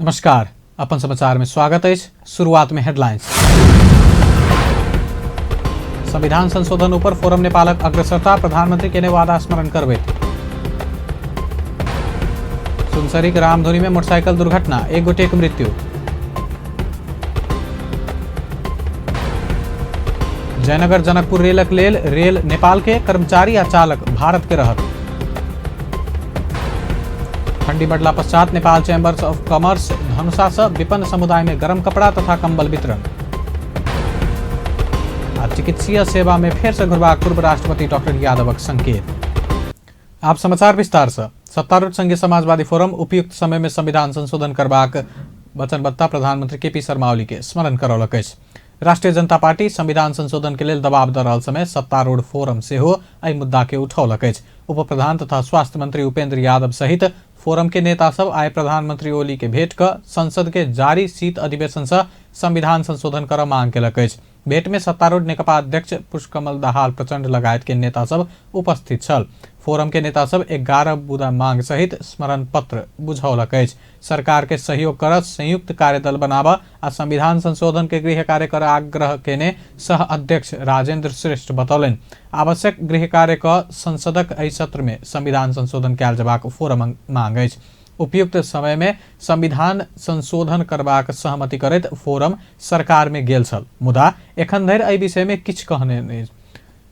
नमस्कार, अपन समाचार में स्वागत अछि। शुरुआत में हेडलाइंस। संविधान संशोधन ऊपर फोरम नेपालक अग्रसरता, प्रधानमंत्री केने वादा स्मरण करबैत। सुनसरीक रामधुनी में मोटरसाइकिल दुर्घटना, एक गोटे के मृत्यु। जयनगर जनकपुर रेलक लेल रेल नेपाल के कर्मचारी आ चालक भारत के रहत। ठंडी बढ़ला पश्चात Nepal chambers of commerce Dhanusha से विपन्न समुदाय में गर्म कपड़ा तथा कंबल वितरण। आ चिकित्सीय सेवा में फेर से घुरबाक पूर्व राष्ट्रपति डॉक्टर यादवक संकेत। आप समाचार विस्तार से। सत्तारूढ़ संघीय समाजवादी फोरम उपयुक्त समय में संविधान संशोधन करबाक वचनबद्धता प्रधानमंत्री के पी शर्मा ओली के स्मरण करौलक अछि। राष्ट्रीय जनता पार्टी संविधान संशोधन के लेल दबाव द रहल समय सत्तारूढ़ फोरम सेहो एहि मुद्दा के उठौलक अछि। उप प्रधान तथा स्वास्थ्य मंत्री उपेंद्र यादव सहित फोरम के नेता सब आइ प्रधानमंत्री ओली के भेंट क संसद के जारी शीत अधिवेशन से संविधान संशोधन कर मांग केलक अछि। भेंट में सत्तारूढ़ नेकपा अध्यक्ष पुष्पकमल दाहाल प्रचंड लगायत के नेता सब उपस्थित छल। फोरम के नेता सब 11 बुदा मांग सहित स्मरण पत्र बुझौलक अछि। सरकार के सहयोग कर संयुक्त कार्यदल बनाब आ संविधान संशोधन के गृह कार्य कर आग्रह केने सह अध्यक्ष राजेंद्र श्रेष्ठ बतौलनि। आवश्यक गृह कार्य क संसदक एहि सत्र में संविधान संशोधन कयल जबाक फोरम मांग अछि। उपयुक्त समय में संविधान संशोधन करबाक सहमति करैत फोरम सरकार में गेल छल, मुदा एखन धरि एहि विषय में किछु कहने नहि।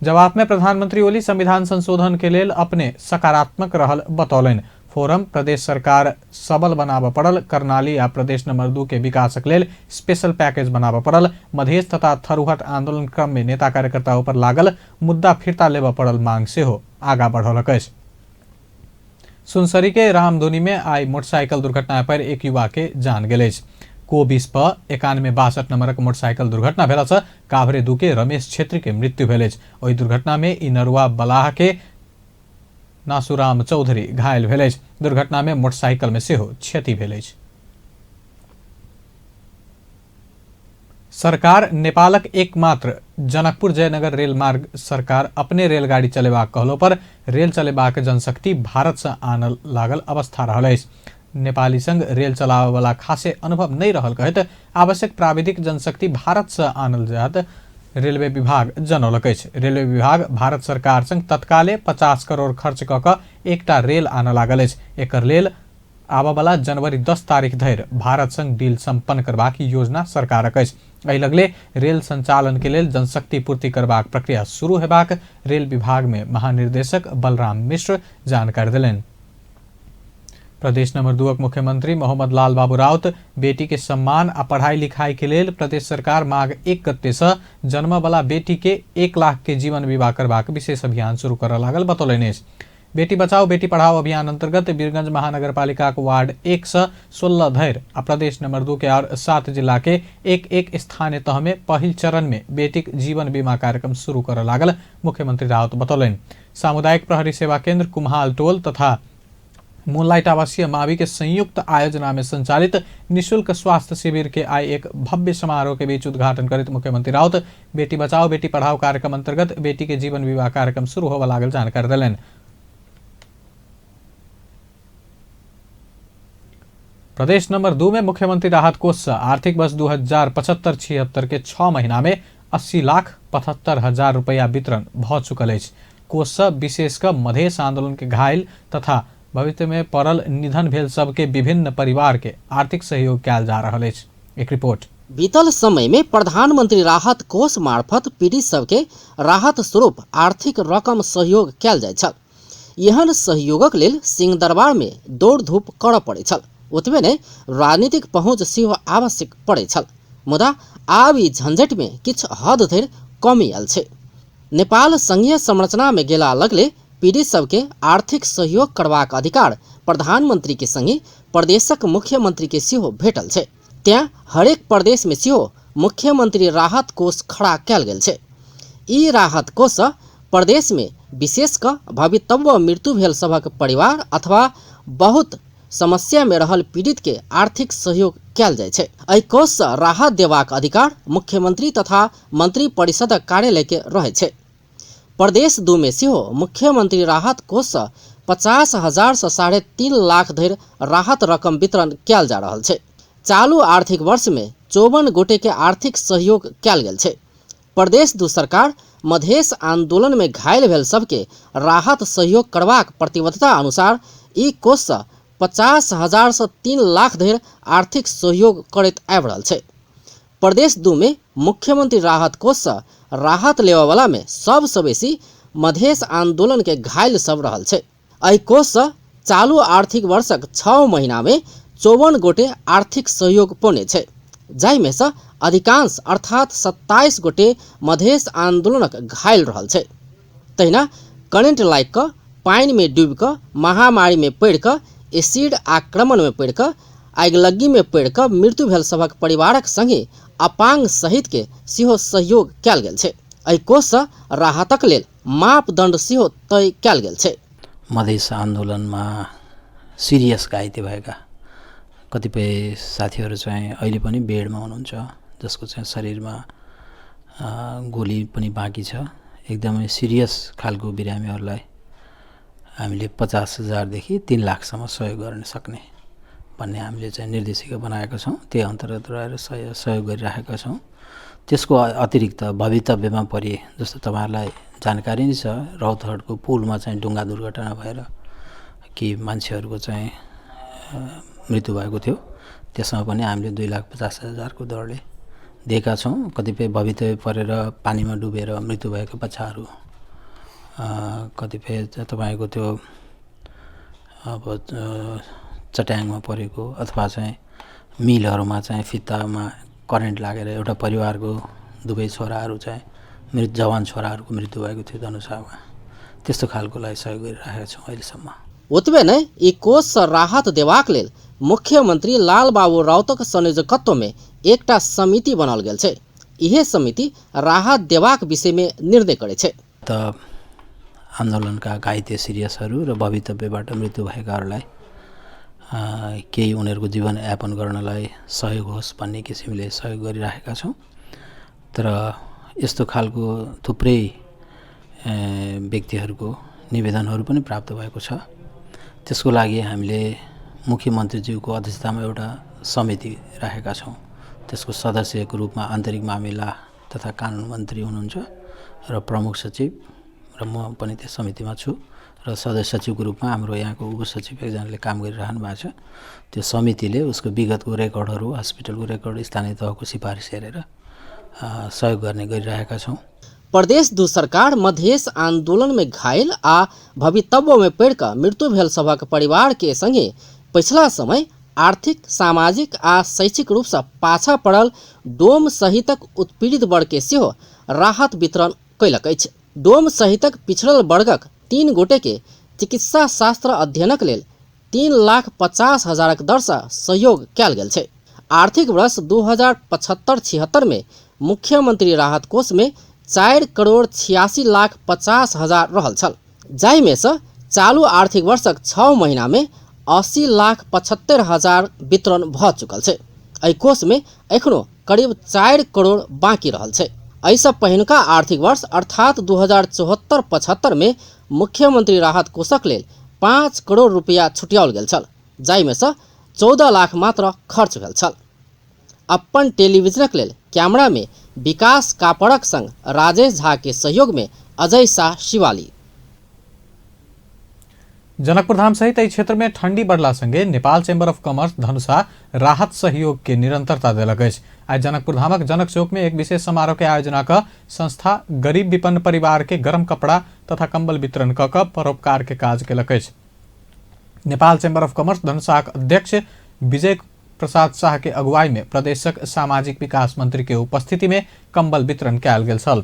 जवाब में प्रधानमंत्री ओली संविधान संशोधन के लेल अपने सकारात्मक रहल बतौलनि। फोरम प्रदेश सरकार सबल बनाबऽ पड़ल, कर्णाली आ प्रदेश नंबर 2 के विकासक लेल स्पेशल पैकेज बनाबऽ पड़ल, मधेश तथा थरुहट आंदोलन क्रम में नेता कार्यकर्ता ऊपर लागल मुद्दा फिर्ता लेबऽ पड़ल मांग सेहो आगा बढ़ौलक अछि। सुनसरी के रामधुनी में आई मोटरसाइकिल दुर्घटना पर एक युवा के जान गेल अछि। को 20 पर 9162 नंबरक मोटरसाइकिल दुर्घटना भेला से काभरे 2 के रमेश छेत्री के मृत्यु भेल अछि। ओहि दुर्घटना में इनरुआ बलाह के नासुराम चौधरी घायल भेल अछि। दुर्घटना में मोटरसाइकिल में सेहो क्षति भेल अछि। सरकार नेपालक एकमात्र जनकपुर जयनगर रेल मार्ग सरकार अपने रेलगाड़ी चलेबाक कहलो पर रेल चलेबाक जनशक्ति भारत से आनल लागल अवस्था रहल अछि। नेपाली संग रेल चलाबऽवला खासे अनुभव नहि रहल कहैत आवश्यक प्राविधिक जनशक्ति भारत से आनल जायत रेलवे विभाग जनौलक अछि। रेलवे विभाग भारत सरकार संग तत्काले 50 करोड़ खर्च कऽ कऽ एकटा रेल आनऽ लागल अछि। एकर लेल आबऽवला जनवरी 10 तारीख धरि भारत संग डील संपन्न करबाक योजना सरकारक अछि। एहि लगले रेल संचालन के लेल जनशक्ति पूर्ति करबाक प्रक्रिया शुरू हेबाक रेल विभाग में महानिर्देशक बलराम मिश्र जानकारी देलनि। प्रदेश नंबर 2 मुख्यमंत्री मोहम्मद लाल बाबू राउत बेटी के सम्मान आ पढ़ाई लिखाई के लेल प्रदेश सरकार माघ 1 गते से जन्मवला बेटी के 1 लाख के जीवन बीमा करबाक विशेष अभियान शुरू करऽ लागल बतौलनि अछि। बेटी बचाओ बेटी पढ़ाओ अभियान अंतर्गत वीरगंज महानगरपालिका के वार्ड 1 से 16 धरि आ प्रदेश नंबर 2 के और 7 जिला के एक-एक स्थानीय तह में पहिल चरण में बेटीक जीवन बीमा कार्यक्रम शुरू करऽ लागल मुख्यमंत्री राउत बतौलनि। सामुदायिक प्रहरी सेवा केंद्र कुम्हाल टोल तथा मूनलाइट आवासीय मावि के संयुक्त आयोजना में संचालित निःशुल्क स्वास्थ्य शिविर के आइ एक भव्य समारोह के बीच उद्घाटन करैत मुख्यमंत्री राउत बेटी बचाओ बेटी पढ़ाओ कार्यक्रम अंतर्गत बेटी के जीवन बीमा कार्यक्रम शुरू होबऽ लागल जानकारी देलनि। प्रदेश नंबर 2 में मुख्यमंत्री राहत कोष से आर्थिक वर्ष 2075-76 के 6 महीना में 80,75,000 रुपया वितरण भ चुकल अछि। कोष से विशेष क मधेश आंदोलन के घायल तथा भविष्य में पड़ल निधन भेल सबके विभिन्न परिवार के आर्थिक सहयोग कयल जा रहल अछि। एक रिपोर्ट। बीतल समय में प्रधानमंत्री राहत कोष मार्फत पीड़ित सबके राहत स्वरूप आर्थिक रकम सहयोग कयल जाइत छल। एहन सहयोगक लेल सिंहदरबार में दौड़ धूप करऽ पड़ैत छल। ओतबे नहि, राजनीतिक पहुँच सेहो आवश्यक पड़ैत छल। मुदा आब ई झंझट में किछु हद धरि कमी आयल छै। नेपाल संघीय संरचना में गेला लगले पीड़ित सबके आर्थिक सहयोग करबाक अधिकार प्रधानमंत्री के संगे प्रदेशक मुख्यमंत्री के सेहो भेटल छै। तें हरेक प्रदेश में सेहो मुख्यमंत्री राहत कोष खड़ा कयल गेल छै। ई राहत कोष प्रदेश में विशेष क भवितव्य मृत्यु भेल सभक परिवार अथवा बहुत समस्या में रहल पीड़ित के आर्थिक सहयोग कयल जाइ छै। एहि कोष सँ राहत देबाक अधिकार मुख्यमंत्री तथा मंत्री परिषदक कार्यालय के रहै छै। प्रदेश 2 में सेहो मुख्यमंत्री राहत कोष सँ 50,000 सँ 3.5 लाख धरि राहत रकम वितरण कयल जा रहल छै। चालू आर्थिक वर्ष में 54 गोटे के आर्थिक सहयोग कयल गेल छै। प्रदेश दू सरकार मधेश आंदोलन में घायल भेल सबके राहत सहयोग करबाक प्रतिबद्धता अनुसार ई कोष से 50,000 से 3 लाख धरि आर्थिक सहयोग करैत आबि रहल छै। प्रदेश दू में मुख्यमंत्री राहत कोष से राहत लेबऽवला में सबसँ बेसी मधेश आंदोलन के घायल सब रहल छै। एहि कोष से चालू आर्थिक वर्षक 6 महीना में 54 गोटे आर्थिक सहयोग पौने छै, जाहिमे से अधिकांश अर्थात 27 गोटे मधेश आंदोलनक घायल रहल छै। तहिना करेंट लागि कऽ, पानि में डूबि कऽ, महामारी में पड़ि कऽ, एसिड आक्रमण में पड़ि कऽ, आगिलग्गी में पड़ि कऽ मृत्यु भेल सभक परिवारक संगे अपांग सहित के सेहो सहयोग कयल गेल छै। एहि कोष से राहतक लेल मापदंड सेहो तय कयल गेल छै। मधेस आन्दोलनमा सिरियस घाइते भएका कतिपय साथीहरू चाहिँ अहिले पनि बेडमा हुनुहुन्छ, जसको चाहिँ शरीरमा गोली पनि बाँकी छ। एकदमै सिरियस खालको बिरामीहरूलाई हामीले 50,000 देखि 3 लाखसम्म सहयोग गर्न सक्ने भन्ने हामीले चाहिँ निर्देशिका बनाएका छौँ। त्यही अन्तर्गत रहेर सहयोग गरिराखेका छौँ। त्यसको अतिरिक्त भवितव्यमा परे, जस्तो तपाईँहरूलाई जानकारी नै छ, रौतहटको पुलमा चाहिँ डुङ्गा दुर्घटना भएर केही मान्छेहरूको चाहिँ मृत्यु भएको थियो, त्यसमा पनि हामीले 2,50,000 को दरले दिएका छौँ। कतिपय भवितव्य परेर पानीमा डुबेर मृत्यु भएका बच्चाहरू, कतिपय तपाईँको त्यो अब चट्याङमा परेको अथवा चाहिँ मिलहरूमा चाहिँ फित्तामा करेन्ट लागेर एउटा परिवारको दुवै छोराहरू चाहिँ मृत जवान छोराहरूको मृत्यु भएको थियो धनुषामा, त्यस्तो खालकोलाई सहयोग गरिराखेका छौँ अहिलेसम्म। ओतबे नहि, ई कोष से राहत देबाक लेल मुख्यमंत्री लालबाबू राउतक संयोजकत्व में एकटा समिति बनाओल गेल छै। इहे समिति राहत देबाक विषय में निर्णय करै छै। त आन्दोलनका घाइते सिरियसहरू र भवितव्यबाट मृत्यु भएकाहरूलाई केही उनीहरूको जीवनयापन गर्नलाई सहयोग होस् भन्ने किसिमले सहयोग गरिराखेका छौँ। तर यस्तो खालको थुप्रै व्यक्तिहरूको निवेदनहरू पनि प्राप्त भएको छ। त्यसको लागि हामीले मुख्यमन्त्रीज्यूको अध्यक्षतामा एउटा समिति राखेका छौँ। त्यसको सदस्यको रूपमा आन्तरिक मामिला तथा कानुन मन्त्री हुनुहुन्छ र प्रमुख सचिव र म पनि त्यस समितिमा छु र सदस्य सचिवको रूपमा हाम्रो यहाँको उपसचिव एकजनाले काम गरिरहनु भएको छ। त्यो समितिले उसको विगतको रेकर्डहरू, हस्पिटलको रेकर्ड, स्थानीय तहको सिफारिस हेरेर सहयोग गर्ने गरिरहेका छौँ। प्रदेश दू सरकार मधेश आंदोलन में घायल आ भवितव्य में पड़ि कऽ मृत्यु भेल सभक परिवार के संगे पछिला समय आर्थिक, सामाजिक आ शैक्षिक रूप से पाछा पड़ल डोम सहितक उत्पीड़ित वर्ग के सेहो राहत वितरण कयलक अछि। डोम सहितक पिछड़ल वर्गक 3 गोटे के चिकित्सा शास्त्र अध्ययनक लेल 3,50,000 दर से सहयोग कयल गेल छै। आर्थिक वर्ष 2075-76 में मुख्यमंत्री राहत कोष में 4,86,50,000 रहल छल, जाहिमे से चालू आर्थिक वर्षक 6 महीना में 80,75,000 वितरण भऽ चुकल छै। एहि कोष में एखनो करीब 4 करोड़ बाकी रहल छै। एहिसँ पहिनुका आर्थिक वर्ष अर्थात 2074-75 में मुख्यमंत्री राहत कोषक लेल 5 करोड़ रुपया छुटियाओल गेल छल, जाहिमे से 14 लाख मात्र खर्च भेल छल। अपन टेलीविजनक लेल कैमरा में विकास कापड़क संग राजेश झा के सहयोग में अजय शाह, शिवाली। जनकपुरधाम सहित एहि क्षेत्र में ठंडी बढ़ला संगे Nepal chamber of commerce Dhanusha राहत सहयोग के निरंतरता देलक अछि। आइ जनकपुरधामक जनक चौक में एक विशेष समारोह के आयोजना क संस्था गरीब विपन्न परिवार के गरम कपड़ा तथा कंबल वितरण क परोपकार के काज केलक अछि। नेपाल चैम्बर ऑफ कॉमर्स धनुषाक अध्यक्ष विजय प्रसाद शाह के अगुवाई में प्रदेशक सामाजिक विकास मंत्री के उपस्थिति में कंबल वितरण कयल गेल छल।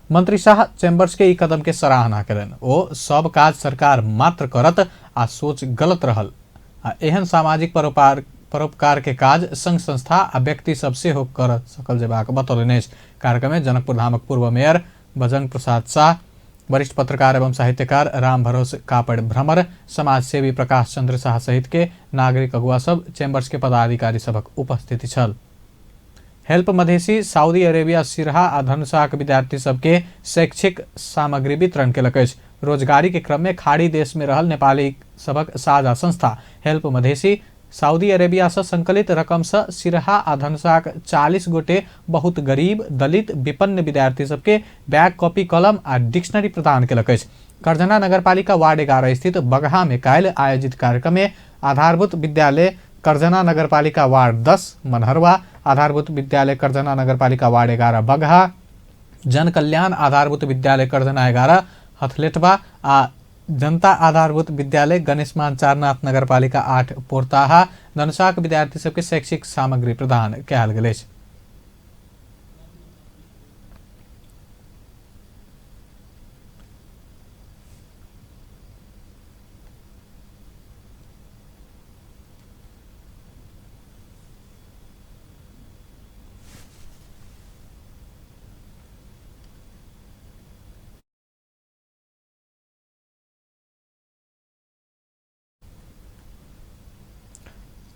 मंत्री शाह चैम्बर्स के ई कदम के सराहना कयलनि। ओ सब काज सरकार मात्र करत आ सोच गलत रहल आ एहन सामाजिक परोपकार के काज संघ संस्था आ व्यक्ति सब सेहो कर सकल जेबाक बतौलनि अछि। कार्यक्रम में जनकपुरधामक पूर्व मेयर बजरंग प्रसाद शाह, वरिष्ठ पत्रकार एवं साहित्यकार राम भरोस कापड़ भ्रमर, समाजसेवी प्रकाश चंद्र शाह सहित के नागरिक अगुवा सब, चैम्बर्स के पदाधिकारी सबक उपस्थिति छल। Help Madhesi Saudi Arabia Siraha आ धनुषाक विद्यार्थी सबके शैक्षिक सामग्री वितरण केलक अछि। रोजगारी के क्रम में खाड़ी देश में रहल नेपाली सबक साझा संस्था हेल्प मधेसी सऊदी अरेबिया से संकलित रकम से सिरहा आ धनुषाक 40 गोटे बहुत गरीब दलित विपन्न विद्यार्थी सबके बैग, कॉपी, कलम आ डिक्शनरी प्रदान केलक अछि। करजना नगरपालिका वार्ड 11 स्थित बगहा में काल्हि आयोजित कार्यक्रम में आधारभूत विद्यालय करजना नगरपालिका वार्ड 10 मनहरवा, आधारभूत विद्यालय करजना नगरपालिका वार्ड 11 बगहा, जन कल्याण आधारभूत विद्यालय करजना 11 हथलेटवा आ जनता आधारभूत विद्यालय गणेशमान चारनाथ नगरपालिका 8 पोरताहा धनुषाक विद्यार्थी सबके शैक्षिक सामग्री प्रदान कयल गेल अछि।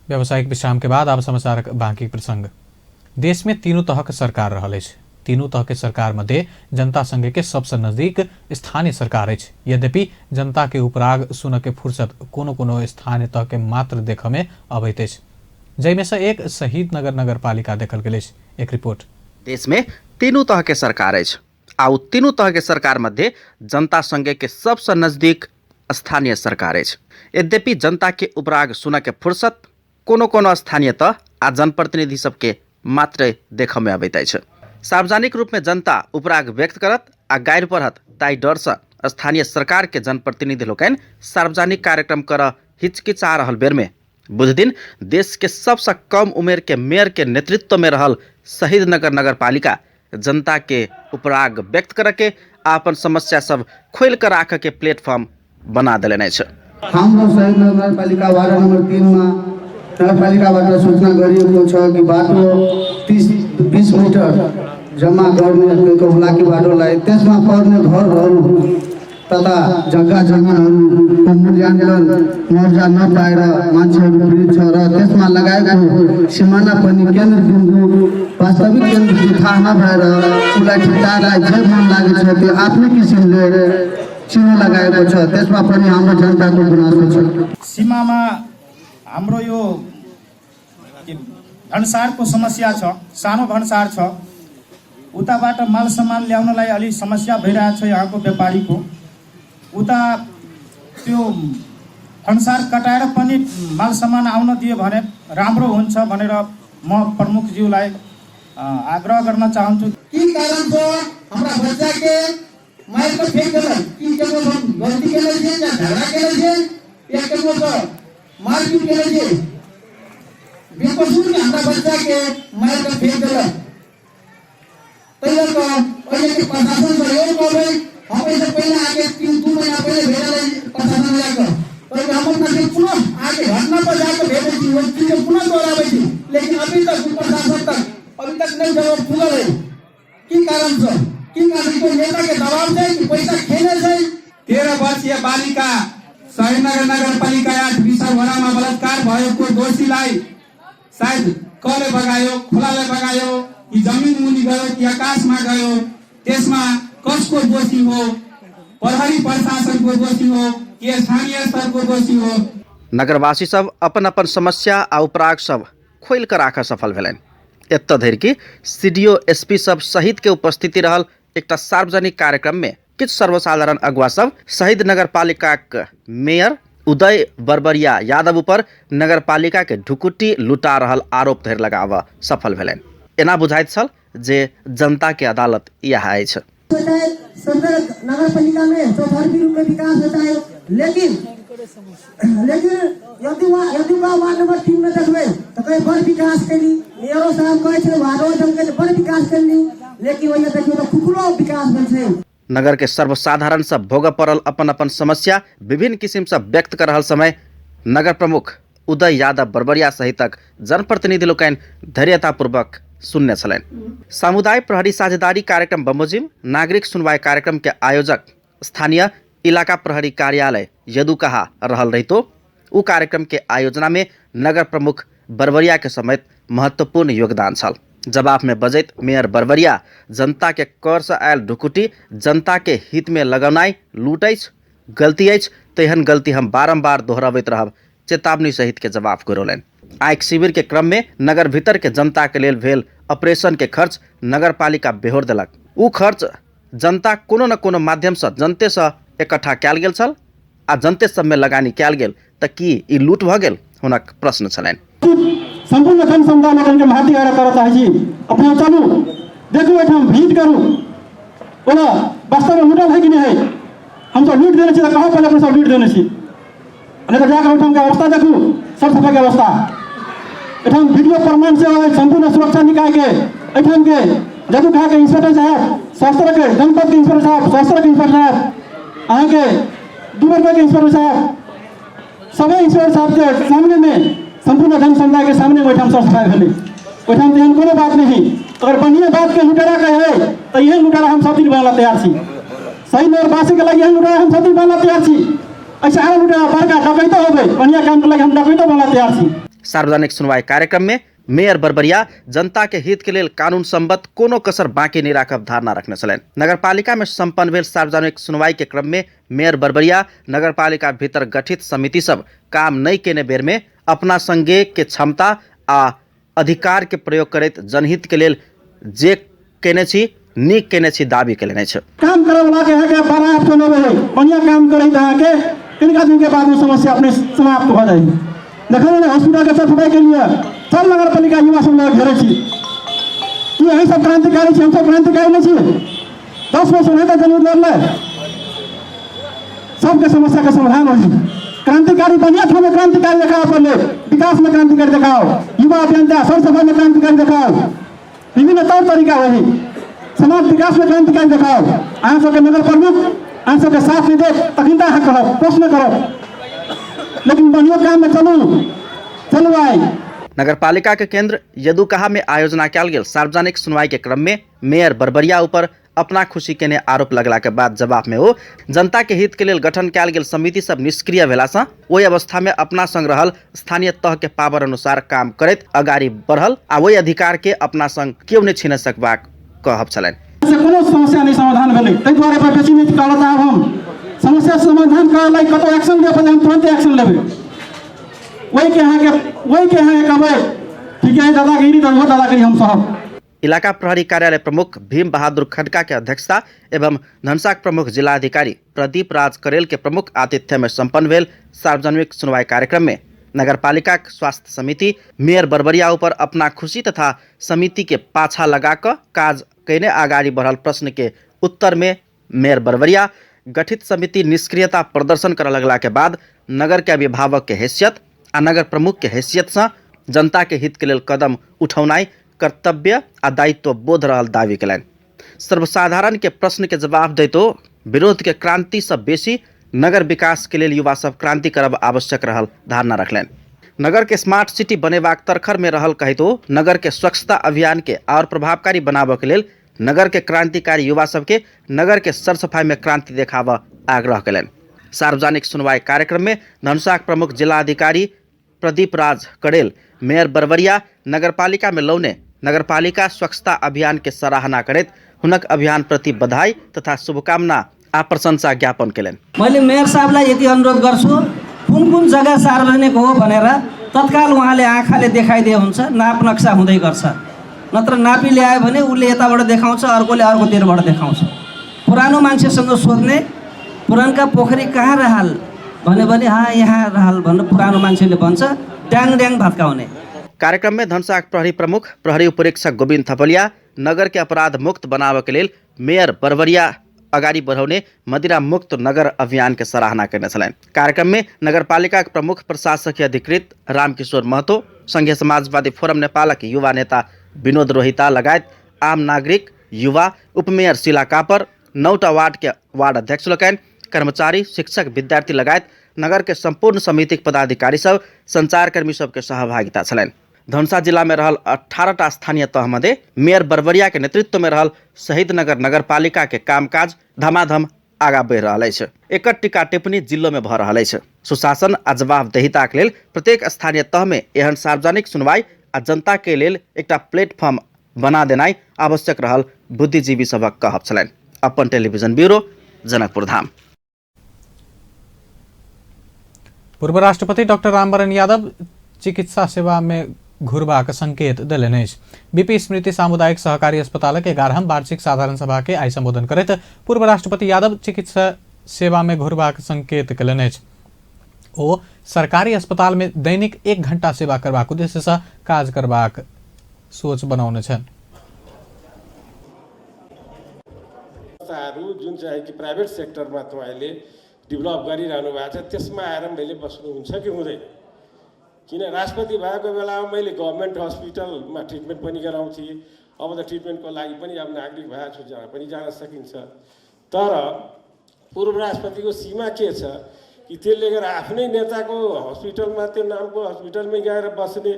व्यावसायिक विश्राम के बाद आब समाचार बाकी प्रसंग। देश में तीनू तहक सरकार रहल अछि। तीनू तह के सरकार मध्य जनता संघ के सबसे नजदीक स्थानीय सरकार अछि। यद्यपि जनता के उपराग सुनऽ के फुर्सत कोनो कोनो स्थानीय तह के मात्र देखऽ में अबैत अछि, जाहिमे से एक शहीद नगर नगरपालिका देखल गेल अछि। एक रिपोर्ट। देश में तीनू तह के सरकार अछि आ ओ तीनू तह के सरकार मध्य जनता संघ के सबसे नजदीक स्थानीय सरकार अछि। यद्यपि जनता के उपराग सुनऽ के फुर्सत कोनो कोनो स्थानीय तह आ जनप्रतिनिधि सबके मात्र देखऽ में अबैत अछि। सार्वजनिक रूप में जनता उपराग व्यक्त करत आ गारि पढ़त ताहि डर से स्थानीय सरकार के जनप्रतिनिधि लोकनि सार्वजनिक कार्यक्रम करऽ हिचकिचा रहल बेर में बुधदिन देश के सबसे कम उमेर के मेयर के नेतृत्व में रहल शहीद नगर नगरपालिका जनता के उपराग व्यक्त करऽ के आ अपन समस्या सब खोलि कऽ राखऽ के प्लेटफॉर्म बना देलनि अछि। हाम्रो शहीद नगरपालिका वार्ड नम्बर 3 मा नगरपालिकाबाट सूचना गरिएको छ कि बाटो 30-20 मिटर जम्मा गर्ने हुलाकी बाटोलाई त्यसमा पर्ने घरहरू तथा जग्गा जमिनहरूको मूल्याङ्कन मुआवजा नपाएर मान्छेहरू पीडित छ र त्यसमा लगाएको सिमाना पनि केन्द्रबिन्दु वास्तविक केन्द्रबिन्दु थाहा नभएर उसलाई ठेकेदारलाई जे मन लागेको छ त्यो आफ्नै किसिमले चिन्ह लगाएको छ। त्यसमा पनि हाम्रो जनताको गुनासो छ। सीमामा हाम्रो यो भन्सारको समस्या छ, सानो भन्सार छ, उताबाट माल सामान ल्याउनलाई अलि समस्या भइरहेको छ यहाँको व्यापारीको। उता त्यो भन्सार कटाएर पनि माल सामान आउन दियो भने राम्रो हुन्छ भनेर म प्रमुखज्यूलाई आग्रह गर्न चाहन्छु। की कारण से हमरा बच्चा के मार के फेंक देलक? की केकरो गलती केने छै या झगड़ा केने छै या केकरो से मारपीट केने छै? बेकसूर के हमरा बच्चा के मार के फेंक देलक। तै लऽ कऽ ओहि के प्रशासन से यो कहबै, हम एहिसँ पहिले आके 3-2 महीना पहिले भेटल प्रशासन जाकऽ, तऽ हम अपना के पुनः आके घटना पर जाके भेटै छी, ओहि चीज के पुनः दोहराबै छी, लेकिन अभी तक प्रशासन तक अभी तक नहीं जवाब खुलल है। की कारण से? की कारण कोई नेता के दबाव छै कि पैसा खेने छै? 13 वर्षीय बालिका शहीदनगर नगरपालिका 8 विषहरामा बलात्कार भएको दोषीलाई सायद कले बगायो, खोलाले बगायो कि जमिन मुनि गयो कि आकाशमा गयो, त्यसमा कसको दोषी हो? प्रहरी प्रशासनको दोषी हो कि स्थानीय स्तरको दोषी हो? नगरवासी सब अपन अपन समस्या आ उपराग सब खोलि कऽ राखऽ सफल भेलनि। एतऽ धरि कि सीडीओ एसपी सब सहित के उपस्थिति रहल एकटा सार्वजनिक कार्यक्रम में किछु सर्वसाधारण अगुआ सब शहीद नगरपालिकाक मेयर उदय बरबरिया यादव ऊपर नगरपालिका के ढुकुटी लुटा रहल आरोप धरि लगाबऽ सफल भेलनि। एना बुझाइत छल जे जनता के अदालत इएह अछि। नगरपालिका में चौतरफी रूप में विकास होता है, लेकिन लेकिन यदि वार्ड नंबर 3 में देखबै तऽ कहीं बड़ विकास कैली, मेयरो साहब कहै छै, वार्डो जन कहै छै बड़ विकास कैली, लेकिन ओहिमे देखियौ तऽ कुकुरो विकास भेल छै। नगर के सर्वसाधारण सब भोगऽ पड़ल अपन अपन समस्या विभिन्न किसिम से व्यक्त कर रहल समय नगर प्रमुख उदय यादव बरबरिया सहितक जनप्रतिनिधि लोकनि धैर्यतापूर्वक सुनने छलनि। सामुदायिक प्रहरी साझेदारी कार्यक्रम बमोजिम नागरिक सुनवाई कार्यक्रम के आयोजक स्थानीय इलाका प्रहरी कार्यालय यदुकहा रहल रहितो उ कार्यक्रम के आयोजना में नगर प्रमुख बरबरिया के समेत महत्वपूर्ण योगदान छल। जवाब में बजैत मेयर बरबरिया जनता के कर से आयल ढुकुटी जनता के हित में लगौनाइ लूट अछि, गलती अछि, तेहन गलती हम बारम्बार दोहराबैत रहब चेतावनी सहित के जवाब गुरौलनि। आँखि शिविर के क्रम में नगर भीतर के जनता के लेल भेल ऑपरेशन के खर्च नगरपालिका बेहोर देलक। ओ खर्च जनता कोनो न कोनो माध्यम से जनते से इकट्ठा कयल गेल छल आ जनते सब में लगानी कयल गेल, तऽ की ई लूट भऽ गेल? हुनक प्रश्न छलनि। सम्पूर्ण जन समुदाय लोकनिके हम हार्दिक आग्रह करऽ चाहै छी, अपने चलू देखू, एहिठाम भेंट करू। ओना वास्तवमे लूटल है कि नहि है? हमसब लूटि देने छी तऽ कहब पहिले अपने सब लूटि देने छी, नहि तऽ जाकऽ ओहिठामके अवस्था देखू, सर सफाइके अवस्था। एहिठाम वीडियो प्रमाण सेहो अछि। सम्पूर्ण सुरक्षा निकायके एहिठामके जदुखाके इंस्पेक्टर साहब, सहस्त्रके जनपदके इंस्पेक्टर साहब, सहस्त्रके इंस्पेक्टर साहब, अहाँके डुबरके इंस्पेक्टर साहब, सबै इंस्पेक्टर साहबके सामनेमे, सम्पूर्ण जन समुदायके सामने ओहिठाम सर सफाइ भेलै। ओहिठाम तेहन कोनो बात नहि। अगर बढ़िआँ बातके लुटेरा कहै तऽ एहन लुटेरा हम सब दिन बनला तैयार छी। सही नगरवासीके लागि एहन लुटेरा हम सब दिन बनला तैयार छी। ऐसे आरो लुटेरा बड़का डकैतो होबै, बढ़िआँ कामके लागि हम डकैतो बनला तैयार छी। सार्वजनिक सुनवाई कार्यक्रम में मेयर बरबरिया जनता के हित के लेल कानून सम्बद्ध कोनो कसर बाकी नहीं राखब धारणा रखने छलनि। नगरपालिका में संपन्न भेल सार्वजनिक सुनवाई के क्रम में मेयर बरबरिया नगरपालिका भीतर गठित समिति सब काम नहीं केने बेर में अपना संगे के क्षमता आ अधिकार के प्रयोग करैत जनहित के लेल जे केने छी नीक केने छी दावी केने अछि। काम करे वाला के अहाँके 12 ऑप्शन अबै है। बढ़िया काम करे तऽ अहाँके कनिका दिन के बाद में समस्या अपने समाप्त भऽ जाइ। देखल ने हॉस्पिटल के सफाई के लिए सब नगरपालिका युवा सब लग घेरे छी की अहीं सब क्रांतिकारी छी? हमसब क्रांतिकारी नहीं छी। 10 वर्ष नहीं तऽ जनहित लड़लै, सबके समस्या के समाधान हो। क्रांतिकारी बढ़िया ठाम क्रांतिकारी देखाओ, पहले विकास में क्रांतिकारी देखाओ, युवा अभियंता सर सफाई में क्रांतिकारी देखाओ, विभिन्न तौर तरीका वही समाज विकास में क्रांतिकारी देखाओ। अहाँ सबके नगर प्रमुख अहाँ सबके साथ नहीं देत तखन तऽ अहाँ कहब, प्रश्न करब, लेकिन बढ़िया काम में चलू चलू आइ। नगरपालिका के केंद्र यदुकहा में आयोजना कयल गेल सार्वजनिक सुनवाई के क्रम में मेयर बरबरिया ऊपर अपना खुशी केने आरोप लगला के बाद जवाब में ओ जनता के हित के लेल गठन कयल गेल समिति सब निष्क्रिय भेला सँ ओहि अवस्था में अपना संग रहल स्थानीय तह के पावर अनुसार काम करैत अगाड़ी बढ़ल आ ओहि अधिकार के अपना संग केओ नहि छीन सकबाक कहब छलनि। से कोनो समस्या नहि समाधान भेलै, ताहि दुआरे पर बेसी नहि करऽ चाहब हम। समस्या समाधान करऽ लागि कतौ एक्शन लिअ पड़तै, हम तुरन्ते एक्शन लेबै। ओहिके अहाँके कहबै, ठीक है दादागिरी तऽ ओहो दादागिरी हम सहब। इलाका प्रहरी कार्यालय प्रमुख भीम बहादुर खड्का के अध्यक्षता एवं धनसाक प्रमुख जिलाधिकारी प्रदीप राज करेल के प्रमुख आतिथ्य में संपन्न भेल सार्वजनिक सुनवाई कार्यक्रम में नगरपालिका स्वास्थ्य समिति मेयर बरबरिया ऊपर अपना खुशी तथा समिति के पाछा लगा कऽ काज कयने अगाड़ी बढ़ल प्रश्न के उत्तर में मेयर बरबरिया गठित समिति निष्क्रियता प्रदर्शन करऽ लगला के बाद नगर के अभिभावक के हैसियत आ नगर प्रमुख के हैसियत से जनता के हित के लेल कदम उठौनाइ कर्तव्य आ दायित्व बोध रहल दावी कयलनि। सर्वसाधारण के प्रश्न के जवाब दैतो विरोध के क्रांति से बेसी नगर विकास के लेल युवा सब क्रांति करब आवश्यक रहल धारणा रखलनि। नगर के स्मार्ट सिटी बनेबाक तरखर में रहल कहितो नगर के स्वच्छता अभियान के और प्रभावकारी बनाबऽ के लेल नगर के क्रांतिकारी युवा सबके नगर के सरसफाई में क्रांति देखाबऽ आग्रह कयलनि। सार्वजनिक सुनवाई कार्यक्रम में धनुषाक प्रमुख जिलाधिकारी प्रदीप राज कड़ेल मेयर बरबरिया नगरपालिका में लौने नगरपालिका स्वच्छता अभियान के सराहना करैत हुनक अभियान प्रति बधाई तथा शुभकामना आ प्रशंसा ज्ञापन कयलनि। मैले मेयर साहबलाई यति अनुरोध गर्छु, कुन कुन जग्गा सार्वजनिक हो भनेर तत्काल उहाँले आँखाले देखाइदिए हुन्छ, नाप नक्सा हुँदै गर्छ, नत्र नापी ल्यायो भने उसले यताबाट देखाउँछ, अर्कोले अर्कोतिरबाट देखाउँछ। पुरानो मान्छेसँग सोध्ने, पुरानका पोखरी कहाँ रहल भन्यो भने हाँ यहाँ रहल भनेर पुरानो मान्छेले भन्छ, ड्याङ ड्याङ भत्काउने। कार्यक्रम में धनुषाक प्रहरी प्रमुख प्रहरी उपरीक्षक गोविंद थपलिया नगर के अपराध मुक्त बनाबऽ के लेल मेयर बरबरिया अगाडि बढ़ौने मदिरा मुक्त नगर अभियान के सराहना कयने छलनि। कार्यक्रम में नगरपालिका के प्रमुख प्रशासकीय अधिकृत रामकिशोर महतो, संघीय समाजवादी फोरम नेपालक युवा नेता विनोद रोहिता लगायत आम नागरिक, युवा, उपमेयर शीला कापर, 9टा वार्ड के वार्ड अध्यक्ष लोकनि, कर्मचारी, शिक्षक, विद्यार्थी लगायत नगर के संपूर्ण समितिक पदाधिकारी सब, संचारकर्मी सबके सहभागिता छलनि। धनुषा जिला में रहल 18टा स्थानीय तह मध्ये मेयर बरबरिया के नेतृत्व में रहल शहीद नगर नगरपालिका के कामकाज धमाधम आगा बढ़ि रहल अछि। एकर टीका टिप्पणी जिलो में भऽ रहल अछि। सुशासन आ जवाबदेहिता के लेल प्रत्येक स्थानीय तह में एहन सार्वजनिक सुनवाई आ जनता के लेल एकटा प्लेटफॉर्म बना देनाइ आवश्यक रहल बुद्धिजीवी सभक कहब छलनि। अपन टेलीविजन ब्यूरो, जनकपुर धाम। पूर्व राष्ट्रपति डॉक्टर रामवरण यादव चिकित्सा सेवा में घुरबाक संकेत देलनि अछि। बीपी स्मृति सामुदायिक सहकारी अस्पतालक 11म वार्षिक साधारण सभा के आइ संबोधन करैत पूर्व राष्ट्रपति यादव चिकित्सा सेवा में घुरबाक संकेत कयलनि अछि। ओ सरकारी अस्पताल में दैनिक 1 घंटा सेवा करबाक उद्देश्य से काज करबाक सोच बनौने छनि। जुन चाहिँ कि प्राइभेट सेक्टरमा तपाईँले डेभलप गरिरहनु भएको छ त्यसमा आएर मैले बस्नुहुन्छ कि हुँदैन? किन राष्ट्रपति भएको बेलामा मैले गभर्मेन्ट हस्पिटलमा ट्रिटमेन्ट पनि गराउँथेँ। अब त ट्रिटमेन्टको लागि पनि अब नागरिक भएको छु, जहाँ पनि जान सकिन्छ। तर पूर्व राष्ट्रपतिको सीमा के छ कि त्यसले गर्दा आफ्नै नेताको हस्पिटलमा त्यो नामको हस्पिटलमै गएर बस्ने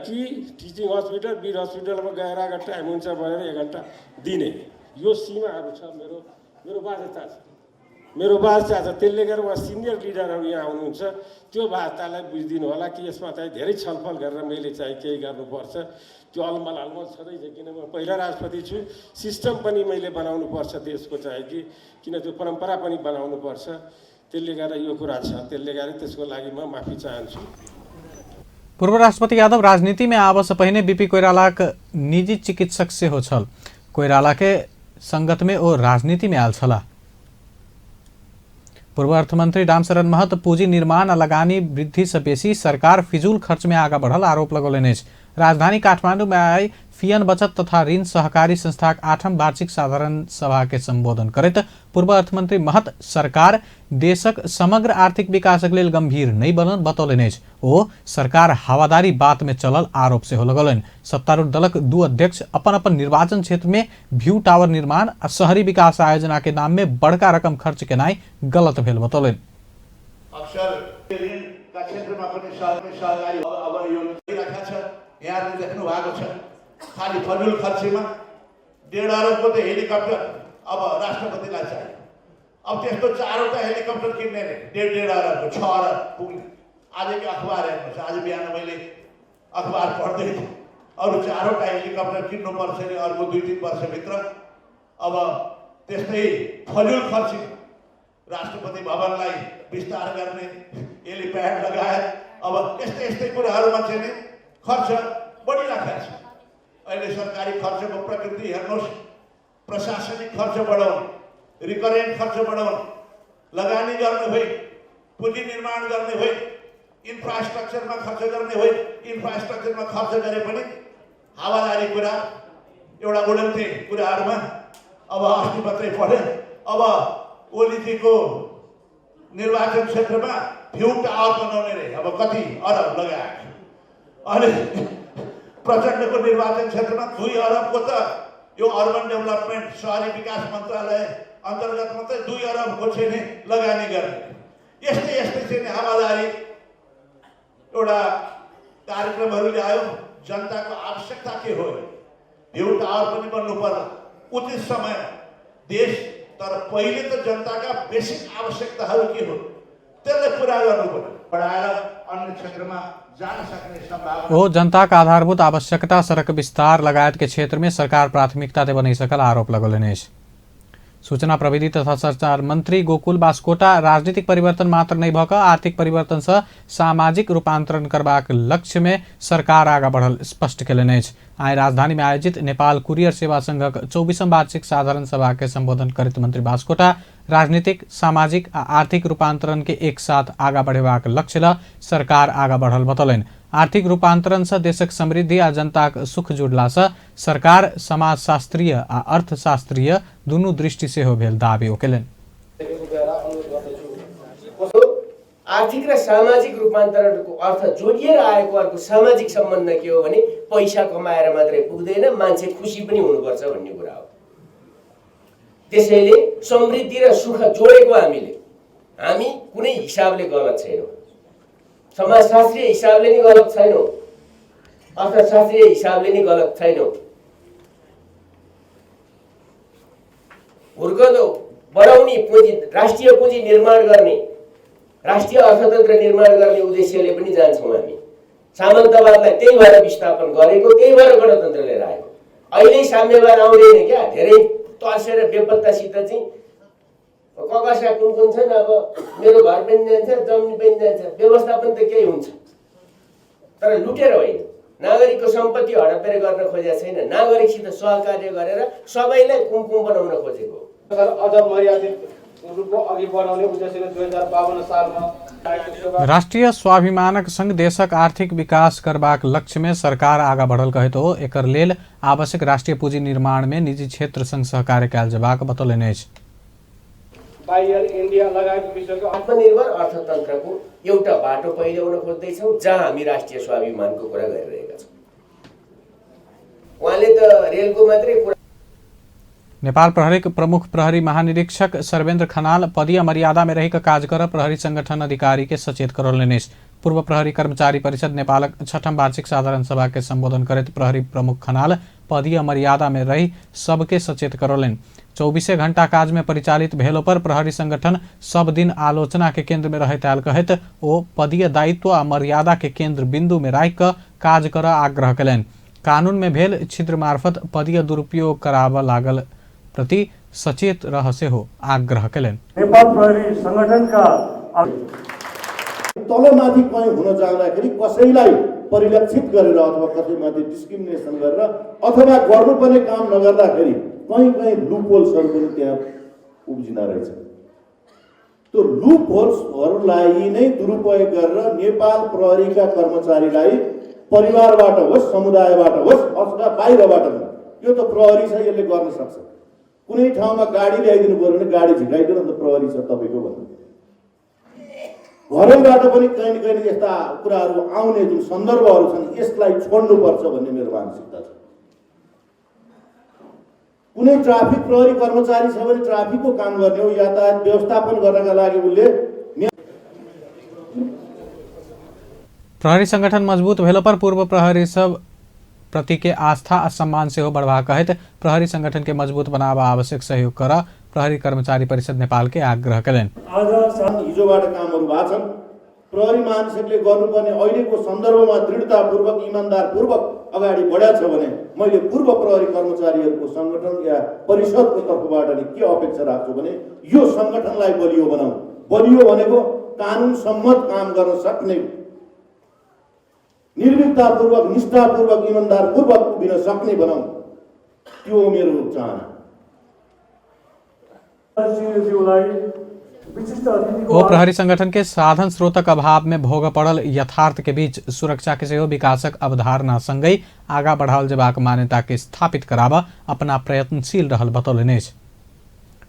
कि टिचिङ हस्पिटल वीर हस्पिटलमा गएर अगर टाइम हुन्छ भनेर 1 घन्टा दिने, यो सीमाहरू छ। मेरो मेरो बाध्यता छ, मेरो बाध्यता छ। त्यसले गर्दा उहाँ सिनियर लिडरहरू यहाँ आउनुहुन्छ, त्यो बाध्यतालाई बुझिदिनु होला कि यसमा चाहिँ धेरै छलफल गरेर मैले चाहिँ केही गर्नुपर्छ। त्यो अलमल अलमल छँदैछ, किन म पहिला राष्ट्रपति छु, सिस्टम पनि मैले बनाउनुपर्छ देशको चाहिँ कि किन त्यो परम्परा पनि बनाउनुपर्छ। त्यसले गर्दा यो कुरा छ, त्यसले गर्दा त्यसको लागि म माफी चाहन्छु। पूर्व राष्ट्रपति यादव राजनीति में आबऽ से पहिने बीपी कोइरालाक निजी चिकित्सक सेहो छल। कोइराला के संगत में ओ राजनीति में आयल छलाह। पूर्व अर्थमंत्री रामशरण महत पूंजी निर्माण आ लगानी वृद्धि से बेसी सरकार फिजूल खर्च में आगा बढ़ल आरोप लगौलनि अछि। राजधानी काठमांडू में आइ फियन बचत तथा ऋण सहकारी संस्थाक 8म वार्षिक साधारण सभा के संबोधन करैत पूर्व अर्थमंत्री महत सरकार देशक समग्र आर्थिक विकासक लेल गंभीर नहि बनल बतौलनि अछि। ओ सरकार हवादारी बात में चलल आरोप सेहो लगौलनि। सत्तारूढ़ दलक 2 अध्यक्ष अपन अपन निर्वाचन क्षेत्र में व्यू टावर निर्माण आ शहरी विकास आयोजना के नाम में बड़का रकम खर्च केनाइ गलत भेल बतौलनि। अक्सर ऋणका क्षेत्रमा पनि सहकारी अब यो राखेको छ, यहाँहरूले देख्नु भएको छ। खालि फजुल खर्चमा 1.5 अरबको त हेलिकप्टर अब राष्ट्रपतिलाई चाहियो। अब त्यस्तो 4वटा हेलिकप्टर किन्ने रे 1.5-1.5 अरबको, 6 अरब पुग्ने। आजको अखबार हेर्नुहोस्, आज बिहान मैले अखबार पढ्दै थिएँ, अरू 4वटा हेलिकप्टर किन्नुपर्छ अरे अर्को 2-3 वर्षभित्र। अब त्यस्तै फजुल खर्च राष्ट्रपति भवनलाई विस्तार गर्ने, हेलिप्याड लगायत अब यस्तै यस्तै कुराहरूमा चाहिँ नि खर्च बढिराखेको छ। अहिले सरकारी खर्चको प्रकृति हेर्नुहोस्, प्रशासनिक खर्च बढाउने, रिकरेन्ट खर्च बढाउने, लगानी गर्ने होइन, पुँजी निर्माण गर्ने होइन, इन्फ्रास्ट्रक्चरमा खर्च गर्ने होइन। इन्फ्रास्ट्रक्चरमा खर्च गरे पनि हावादारी कुरा, एउटा उडन्ते कुराहरूमा। अब अस्ति मात्रै पढेँ, अब ओलीजीको निर्वाचन क्षेत्रमा भ्यू टावर बनाउने रे, अब कति अरब लगाएको। अनि प्रचण्डको निर्वाचन क्षेत्रमा 2 अरबको त यो अर्बन डेभलपमेन्ट सहरी विकास मन्त्रालय अन्तर्गत मात्रै 2 अरबको चाहिँ नि लगानी गर्ने। यस्तै यस्तै चाहिँ नि हावादारी एउटा कार्यक्रमहरू ल्यायो। जनताको आवश्यकता के हो? भ्यू टावर पनि बन्नु पर्ला उचित समयमा देश, तर पहिले त जनताका बेसिक आवश्यकताहरू के हो त्यसलाई पुरा गर्नु पर्यो। बढाएर अन्य क्षेत्रमा जान सक्ने सम्भावना। ओ जनताक आधारभूत आवश्यकता सड़क विस्तार लगायत के क्षेत्र में सरकार प्राथमिकता देब नहि सकल आरोप लगौलनि अछि। सूचना प्रविधि तथा संचार मंत्री गोकुल बास्कोटा राजनीतिक परिवर्तन मात्र नहि भऽ कऽ आर्थिक परिवर्तन से सामाजिक रूपांतरण करबाक लक्ष्य में सरकार आगा बढ़ल स्पष्ट कयलनि अछि। आइ राजधानी में आयोजित नेपाल कुरियर सेवा संघक 24म वार्षिक साधारण सभा के संबोधन करैत मंत्री बास्कोटा राजनीतिक, सामाजिक आ आर्थिक रूपांतरण के एक साथ आगा बढ़ेबाक लक्ष्य ल सरकार आगा बढ़ल बतौलनि। आर्थिक रूपांतरण से देशक समृद्धि आ जनताक सुख जुड़ला से सरकार समाजशास्त्रीय आ अर्थशास्त्रीय दुनू दृष्टि सेहो भेल दावी ओ केलनि। आर्थिक र सामाजिक रूपान्तरणको अर्थ जोडिएर आएको अर्को सामाजिक सम्बन्ध के हो भने पैसा कमाएर मात्रै पुग्दैन, मान्छे खुसी पनि हुनुपर्छ भन्ने कुरा हो। त्यसैले समृद्धि र सुख जोडेको हामी कुनै हिसाबले गलत छैनौँ, समाजशास्त्रीय हिसाबले नि गलत छैनौँ, अर्थशास्त्रीय हिसाबले नि गलत छैनौँ। हुर्कँदो बढाउने पुँजी, राष्ट्रिय पुँजी निर्माण गर्ने, राष्ट्रिय अर्थतन्त्र निर्माण गर्ने उद्देश्यले पनि जान्छौँ हामी। सामन्तवादलाई त्यही भएर विस्थापन गरेको, त्यही भएर गणतन्त्र लिएर आएको। अहिले साम्यवाद आउँदैन क्या, धेरै तर्सेर बेपत्तासित चाहिँ ककसा कुन कुन छन्, अब मेरो घर पनि जान्छ, जमिन पनि जान्छ, व्यवस्थापन त केही हुन्छ, तर लुटेर होइन। नागरिकको सम्पत्ति हडपेर गर्न खोजेको छैन, नागरिकसित सहकार्य गरेर सबैलाई कुमकुम बनाउन खोजेको हो। अझ मर्यादित रूपमा अघि बढाउने उद्देश्यले 2052 सालमा राष्ट्रिय स्वाभिमानक संग देशक आर्थिक विकास करबाक लक्ष्य में सरकार आगा बढ़ल कहैत ओ एकर लेल आवश्यक राष्ट्रीय पूंजी निर्माण में निजी क्षेत्र संग सहकार्य कयल जेबाक बतौलनि अछि। बाहिर इन्डिया लगायत विश्वको आत्मनिर्भर अर्थतन्त्रको एउटा बाटो पहिल्याउन खोज्दैछौँ, जहाँ हामी राष्ट्रिय स्वाभिमानको कुरा गरिरहेका छौँ। उहाँले त रेलको मात्रै कुरा। नेपाल प्रहरीक प्रमुख प्रहरी महानिरीक्षक सर्वेन्द्र खनाल पदीय मर्यादा में रहि काज कर प्रहरी संगठन अधिकारी के सचेत करौलनि अछि। पूर्व प्रहरी कर्मचारी परिषद नेपालक छठम वार्षिक साधारण सभा के संबोधन करैत प्रहरी प्रमुख खनाल पदीय मर्यादा में रहि सबके सचेत करौलनि। 24 घंटा काज में परिचालित भेलो पर प्रहरी संगठन सब दिन आलोचना के केंद्र में रहैत आयल कहैत ओ पदीय दायित्व आ मर्यादा के केंद्र बिंदु में राखि कऽ काज करऽ आग्रह कयलनि। कानून में भेल छिद्र मार्फत पदीय दुरुपयोग कराबऽ लागल प्रति सचेत रह सेहो आग्रह कयलनि। नेपाल प्रहरी संगठनका तलमाथि कहीँ हुन जाँदाखेरि कसैलाई परिलक्षित गरेर अथवा कसैमाथि डिस्क्रिमिनेसन गरेर अथवा गर्नुपर्ने काम नगर्दाखेरि कहीँ कहीँ लुप होल्सहरू पनि त्यहाँ उब्जिँदो रहेछ। त्यो लुप होल्सहरूलाई नै दुरुपयोग गरेर नेपाल प्रहरीका कर्मचारीलाई परिवारबाट होस्, समुदायबाट होस् अथवा बाहिरबाट पनि, यो त प्रहरी छ, यसले गर्न सक्छ, कुनै ठाउँमा गाडी ल्याइदिनु पऱ्यो भने गाडी झिकाइदिनु, अन्त प्रहरी छ तपाईँको भन्नु। घरैबाट पनि कहीँ न कहीँ यस्ता कुराहरू आउने जुन सन्दर्भहरू छन् यसलाई छोड्नुपर्छ भन्ने मेरो मानसिकता छ। कुनै ट्राफिक प्रहरी कर्मचारी छ भने ट्राफिकको काम गर्ने हो, यातायात व्यवस्थापन गर्नका लागि उसले। प्रहरी संगठन मजबूत भेलो पर पूर्व प्रहरी सब प्रति के आस्था आ सम्मान सेहो बढ़बा कहैत प्रहरी संगठन के मजबूत बनाबऽ आवश्यक सहयोग कर प्रहरी कर्मचारी परिषद नेपाल के आग्रह कयलनि। आज हिजोबाट कामहरू भएको छन्। प्रहरी महानिरीक्षकले गर्नुपर्ने अहिलेको सन्दर्भमा दृढतापूर्वक इमान्दारपूर्वक अगाडि बढाएको छ भने मैले पूर्व प्रहरी कर्मचारीहरूको सङ्गठन या परिषदको तर्फबाट नि के अपेक्षा राख्छु भने यो सङ्गठनलाई बलियो बनाऊ। बलियो भनेको कानुन सम्मत काम गर्न सक्ने, निर्भीकतापूर्वक, निष्ठापूर्वक, इमान्दारपूर्वक उभिन सक्ने बनाऊ, त्यो मेरो चाहना। ओ प्रहरी संगठन के साधन स्रोतक अभाव में भोग पड़ल यथार्थ के बीच सुरक्षा के सेहो विकासक अवधारणा संगहि आगा बढ़ाओल जेबाक मान्यता के स्थापित कराबऽ अपना प्रयत्नशील रहल बतौलनि अछि।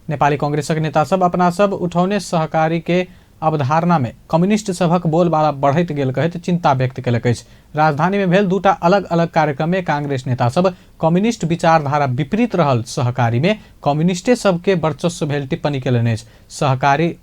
नेपाली कांग्रेसक नेता सब अपना सब उठौने सहकारी के अवधारणा में कम्युनिस्ट सभक बोलबाला बढ़ैत गेल कहैत चिंता व्यक्त केलक अछि। राजधानी में भेल दूटा अलग अलग कार्यक्रम में कांग्रेस नेता सब कम्युनिस्ट विचारधारा विपरीत रहल सहकारी में कम्युनिस्टे सबके वर्चस्व भेल टिप्पणी केलनि अछि। सहकारी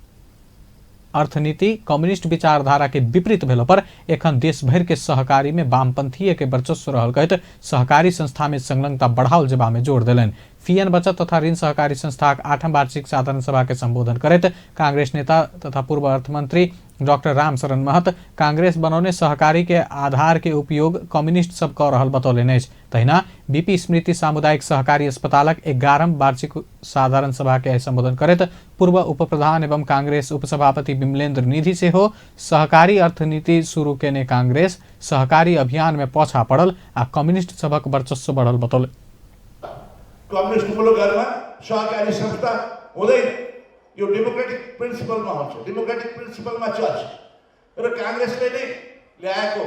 अर्थनीति कम्युनिस्ट विचारधारा के विपरीत भेलो पर एखन देश भरि के सहकारी में वामपंथीय के वर्चस्व रहल कहैत सहकारी संस्था में संलग्नता बढ़ाओल जेबा में जोर देलनि। फीएन बचत तथा ऋण सहकारी संस्थाक 8म वार्षिक साधारण सभा के संबोधन करैत कांग्रेस नेता तथा पूर्व अर्थमंत्री डॉक्टर रामशरण महत कांग्रेस बनौने सहकारी के आधार के उपयोग कम्युनिस्ट सब कऽ रहल बतौलनि अछि। तहिना बीपी स्मृति सामुदायिक सहकारी अस्पतालक 11म वार्षिक साधारण सभा के संबोधन करैत पूर्व उपप्रधान एवं कांग्रेस उपसभापति विमलेन्द्र निधि सेहो सहकारी अर्थनीति शुरू केने कांग्रेस सहकारी अभियान में पाछा पड़ल आ कम्युनिस्ट सभक वर्चस्व बढ़ल बतौलनि। कम्युनिस्ट मुलुकहरूमा सहकारी संस्था हुँदैन, यो डेमोक्रेटिक प्रिन्सिपलमा हुन्छ, डेमोक्रेटिक प्रिन्सिपलमा चल्छ र काङ्ग्रेसले नै ल्याएको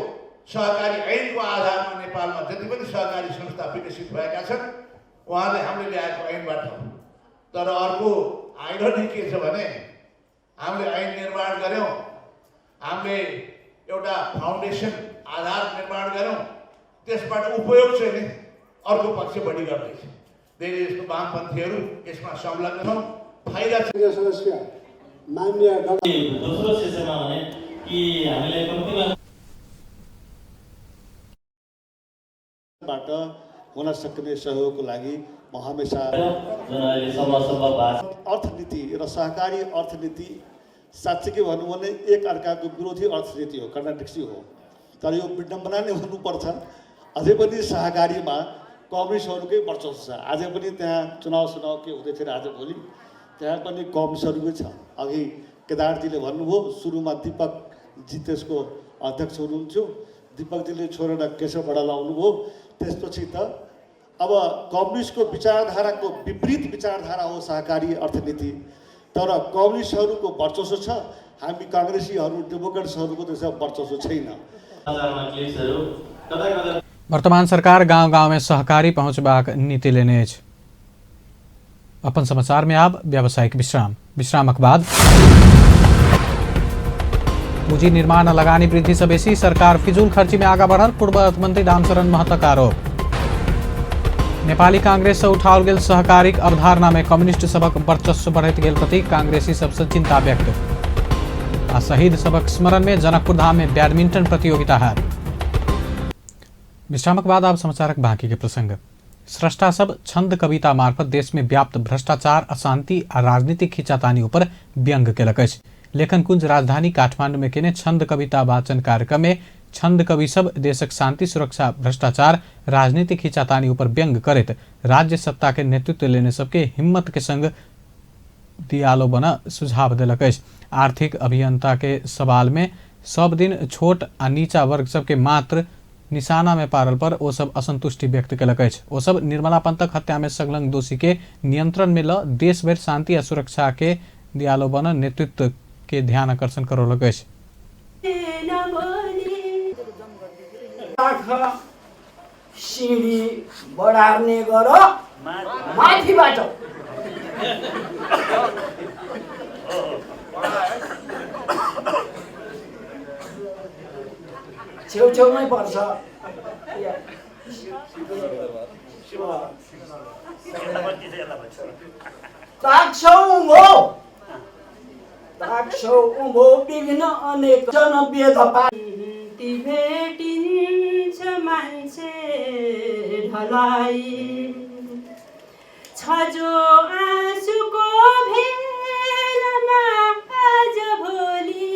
सहकारी ऐनको आधारमा नेपालमा जति पनि सहकारी संस्था विकसित भएका छन् उहाँहरूले हामीले ल्याएको ऐनबाट हो। तर अर्को आइरोनी के छ भने हामीले ऐन निर्माण गऱ्यौँ, हामीले एउटा फाउन्डेसन आधार निर्माण गऱ्यौँ, त्यसबाट उपयोग चाहिँ नि अर्को पक्ष बढी गर्दैछ। धेरै जस्तो वामपन्थीहरू यसमा संलग्न छौँ, फाइदा सदस्य मान्य दोस्रो सेसनमा भने कि हामीले कम्तीमा बाट हुन सक्ने सहयोगको लागि म हमेसा जुन अहिले सम्भव अर्थनीति र सहकारी अर्थनीति साँच्चीकै भनौँ भने एक अर्काको विरोधी अर्थनीति हो, कन्ट्राडिक्सी हो। तर यो विडम्बना नै हुनुपर्छ, अझै पनि सहकारीमा कम्युनिस्टहरूकै वर्चस्व छ। अझै पनि त्यहाँ चुनाव सुनाव के हुँदै थियो आजभोलि, त्यहाँ पनि कम्युनिस्टहरूकै छ। अघि केदारजीले भन्नुभयो, सुरुमा दीपकजी त्यसको अध्यक्ष हुनुहुन्थ्यो, दीपकजीले छोडेर केशव बडाल आउनुभयो। त्यसपछि त अब कम्युनिस्टको विचारधाराको विपरीत विचारधारा हो सहकारी अर्थनीति, तर कम्युनिस्टहरूको वर्चस्व छ, हामी काङ्ग्रेसीहरू डेमोक्रेट्सहरूको त्यसमा वर्चस्व छैन। वर्तमान सरकार गांव गांव में सहकारी पहुंचबाक नीति लेने अछि। अपन समाचार में आब व्यावसायिक विश्राम। विश्रामक बाद पूंजी निर्माण आ लगानी वृद्धि से बेसी सरकार फिजूल खर्ची में आगा बढ़ल, पूर्व अर्थमंत्री रामशरण महतक आरोप। नेपाली कांग्रेस से उठाओल गेल सहकारीक अवधारणा में कम्युनिस्ट सभक वर्चस्व बढ़ैत गेल प्रति कांग्रेसी सबसे चिंता व्यक्त। आ शहीद सभक स्मरण में जनकपुर धाम में बैडमिंटन प्रतियोगिता है। विश्रामक बाद आब समाचारक बाकी के प्रसंग। स्रष्टा सब छंद कविता मार्फत देश में व्याप्त भ्रष्टाचार, अशांति आ राजनीतिक खिंचातानी ऊपर व्यंग केलक अछि। लेखन कुंज राजधानी काठमांडू में केने छंद कविता वाचन कार्यक्रम में छंद कवि सब देशक शांति सुरक्षा, भ्रष्टाचार, राजनीतिक खिंचातानी ऊपर व्यंग करैत राज्य सत्ता के नेतृत्व लेने सबके हिम्मत के संग दियालो बना सुझाव देलक अछि। आर्थिक अभियंता के सवाल में सब दिन छोट आ नीचा वर्ग सबके मात्र निशाना में पारल पर ओ सब असंतुष्टि व्यक्त केलक अछि। ओ सब निर्मला पंतक हत्या में संलग्न दोषी के नियंत्रण में ल देश भरि शांति आ सुरक्षा के दियालो बन नेतृत्व के ध्यान आकर्षण करौलक अछि। सिँढी बढार्ने गर माथिबाट। छेउछेउमै पर्छ। ताक्छौ उँभो, ताक्छौ उँभो विघ्न अनेक जन वेद भेटिन्छ मान्छे ढलाई छ जो आँसुको भेलमा आज भोलि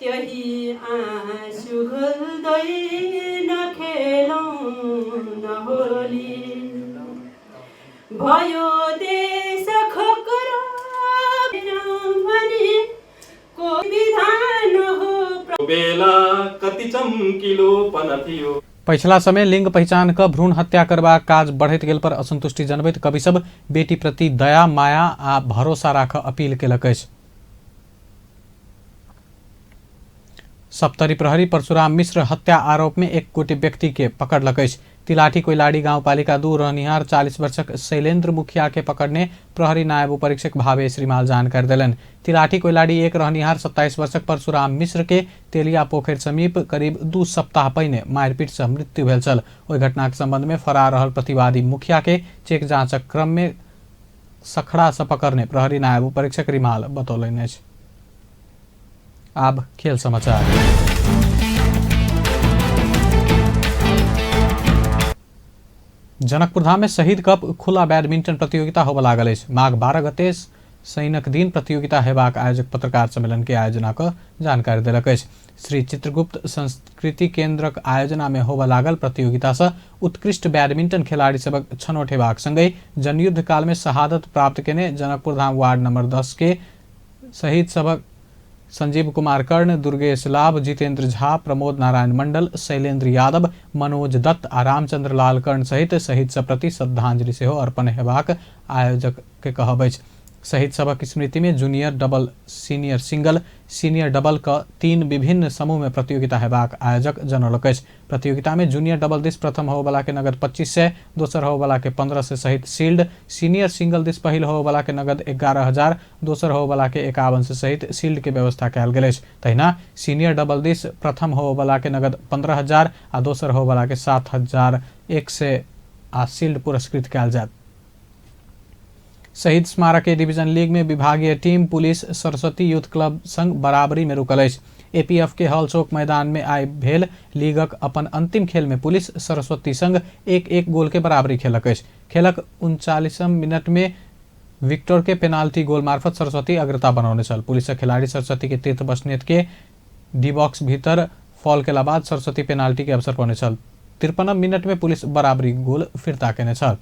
त्यही आँसु घोल्दै नखेलौँ नहोली भयो देश खोक्रो भने को विधान हो। बेला कति चम्किलोपन थियो। पछिला समय लिंग पहिचान क भ्रूण हत्या करबाक काज बढ़ैत गेल पर असंतुष्टि जनबैत कवि सब बेटी प्रति दया, माया आ भरोसा राख अपील केलक अछि। सप्तरी प्रहरी परशुराम मिश्र हत्या आरोप में एक गोटे व्यक्ति के पकड़लक अछि। तिलाठी कोइलाड़ी गाउँपालिका 2 रहनिहार 40 वर्षक शैलेन्द्र मुखिया के पकड़ने प्रहरी नायब उपरीक्षक भावेश रिमाल जानकारी देलनि। तिलाठी कोइलाड़ी 1 रहनिहार 27 वर्षक परशुराम मिश्र के तेलिया पोखरि समीप करीब 2 सप्ताह पहिने मारिपीट से मृत्यु भेल छल। ओहि घटनाक संबंध में फरार रहल प्रतिवादी मुखिया के चेक जांचक क्रम में सखड़ा से पकड़ने प्रहरी नायब उपरीक्षक रिमाल बतौलनि अछि। आब खेल समाचार। जनकपुर धाम में शहीद कप खुला बैडमिंटन प्रतियोगिता होबय लागल अछि। माघ 12 गते शनिक दिन प्रतियोगिता हेबाक आयोजक पत्रकार सम्मेलन के आयोजना क जानकारी देलक अछि। श्री चित्रगुप्त संस्कृति केंद्रक आयोजना में होबय लागल प्रतियोगिता से उत्कृष्ट बैडमिंटन खिलाड़ी सबक छनौट हेबाक संगहि जनयुद्ध काल में शहादत प्राप्त केने जनकपुर धाम वार्ड नंबर 10 के शहीद सबक संजीव कुमार कर्ण, दुर्गेश लाभ, जितेंद्र झा, प्रमोद नारायण मंडल, शैलेंद्र यादव, मनोज दत्त आ रामचंद्र लाल कर्ण सहित शहीद सब प्रति श्रद्धांजलि सेहो अर्पण हेबाक आयोजक के कहब अछि। शहीद सबक स्मृति में junior double, senior single, senior double क 3 विभिन्न समूह में प्रतियोगिता हेबाक आयोजक जनौलक अछि। प्रतियोगिता में जूनियर डबल दिस प्रथम होबयवला के नगद 2500, दोसर होबयवला के 1500 सहित शील्ड, सीनियर सिंगल दिस पहिल होबयवला के नगद 11,000, दोसर होबयवला के 5100 सहित शील्ड के व्यवस्था कयल गेल अछि। तहिना सीनियर डबल दिस प्रथम होबयवला के नगद 15,000 आ दोसर होबयवला के 7,100 आ शील्ड पुरस्कृत कयल जायत। शहीद स्मारक ए डिवीजन लीग में विभागीय team police Saraswati youth club संग बराबरी में रुकल अछि। एपीएफ के हॉल चौक मैदान में आइ भेल लीगक अपन अंतिम खेल में पुलिस सरस्वती संग 1-1 गोल के बराबरी खेलक अछि। खेलक 39 मिनट में विक्टर के पेनाल्टी गोल मार्फत सरस्वती अग्रता बनौने छल। पुलिसक खिलाड़ी सरस्वती के तीर्थ बस्नेत के डी बॉक्स भीतर फॉल केला बाद सरस्वती पेनाल्टी के अवसर पौने छल। 53 मिनट में पुलिस बराबरी गोल फिर्ता केने छल।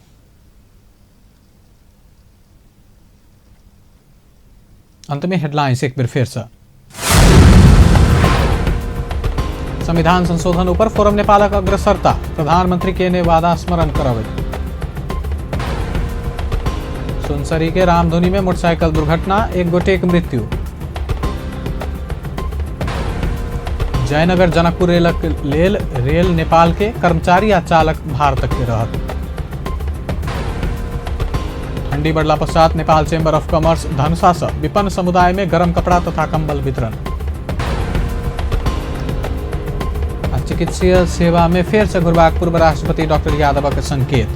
अंत में हेडलाइंस एक बेर फेर से। संविधान संशोधन ऊपर फोरम नेपालक अग्रसरता, प्रधानमंत्री के ने वादा स्मरण करबैत। सुनसरी के रामधुनी में मोटरसाइकिल दुर्घटना, एक गोटे के मृत्यु। जयनगर जनकपुर रेलक लेल रेल नेपाल के कर्मचारी आ चालक भारतक के रहत। ठंडी बढ़ला पश्चात Nepal chamber of commerce Dhanusha से विपन्न समुदाय में गरम कपड़ा तथा कंबल वितरण। आ चिकित्सीय सेवा में फेर से घुरबाक पूर्व राष्ट्रपति डॉक्टर यादवक संकेत।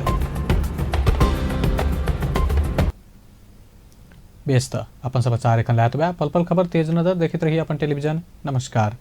बेस त अपन समाचार एखन लैत बा पल पल खबर तेज नजर देखैत रही अपन टेलीविजन। नमस्कार।